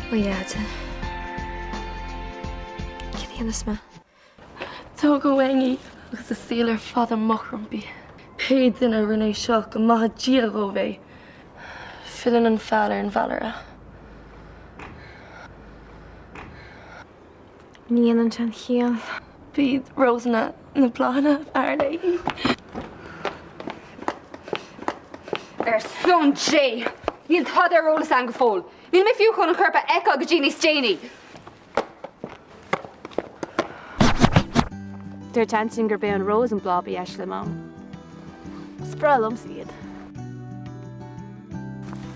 Ó Dheaide. Céard a dhéanfas mé? Tógadh uainn í agus a saol ar fad amach roimpi. Pé duine a rinne é seo, go maithe Dia dhóibh é. Filleann an feall ar an bhfeallaire. Ní dhéanann sé aon chiall. B'iad rósanna na bláthanna ab fhearr léi. Ar son Dé! Níl tada ar eolas agam go fóill. Níl mé fiú chun an corp a fheiceáil go dtí níos déanaí. Dúirt Antain gurb é an rós an bláth ba dheise le Mam. Is breá liomsa iad.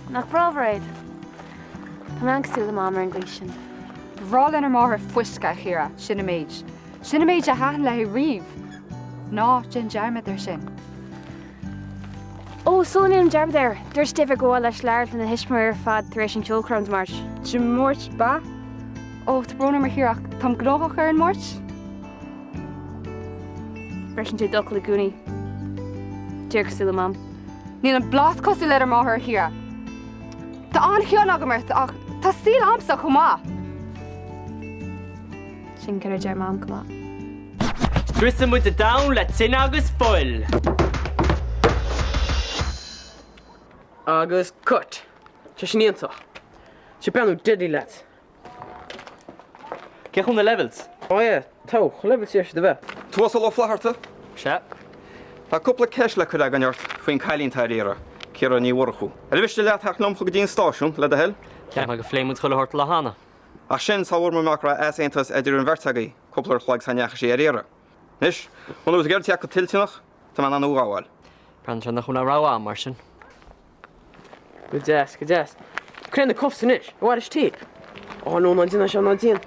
Nach breá Mhairéad? Tá mé an-cosúil le Mam ar an gcaoi sin. Ba bhreá lenár máthair fuisce, a Chiara, sin an méid. Sin an méid a thaitin léi riamh. Ná déan dearmad air sin. Ó, sula ndéanaim dearmad air, dúirt David gur mhaith leis labhairt lena thuismitheoirí ar fad tar éis an cheolchoirm Dé Máirt. Dé Máirt, b'ea? Ó, tá brón orm a Chiara, ach táim gnóthach ar an Máirt. Briseann tú d'fhocal i gcónaí. Díreach cosúil le Mam. Níl an blas cosúil lenár máthair a Chiara. Tá an-chion agam ort ach tá saol a'msa chomh maith. Sin céard a deir Mam chomh maith. Scriosfaidh muid an domhan le tine agus fuil. Agus cut! Tá sin iontach. Tá sé ag breathnú deadly lads. Cé chun na levels? Oh yeah, togha, chomh level saor siad a bheith. Tuasal Ó Flatharta? Sea. Tá cúpla ceist le cur againn ort faoin cailín atá ar iarraidh, Ciara Ní Mhurchú. Ar mhiste leat theacht liom go dtí an stáisiún, le do thoil? Cheap mé go phléigh muid chuile shórt lá cheana. Ach sin, sá bhfuair muid amach go raibh easaontas idir an bheirt agaibh cúpla uair a chloig sá ndeachaigh sí ar iarraidh. Anois, muna bhfuil tú ag iarraidh teacht go toilteanach, tá mé in ann thú a ghabháil. Breathnaíonn sé nach bhfuil aon rogha agam, mar sin. Go deas, go deas. Cén na cuffs anois? I bhfad is tí. Ó no, ná déan é seo, ná déan.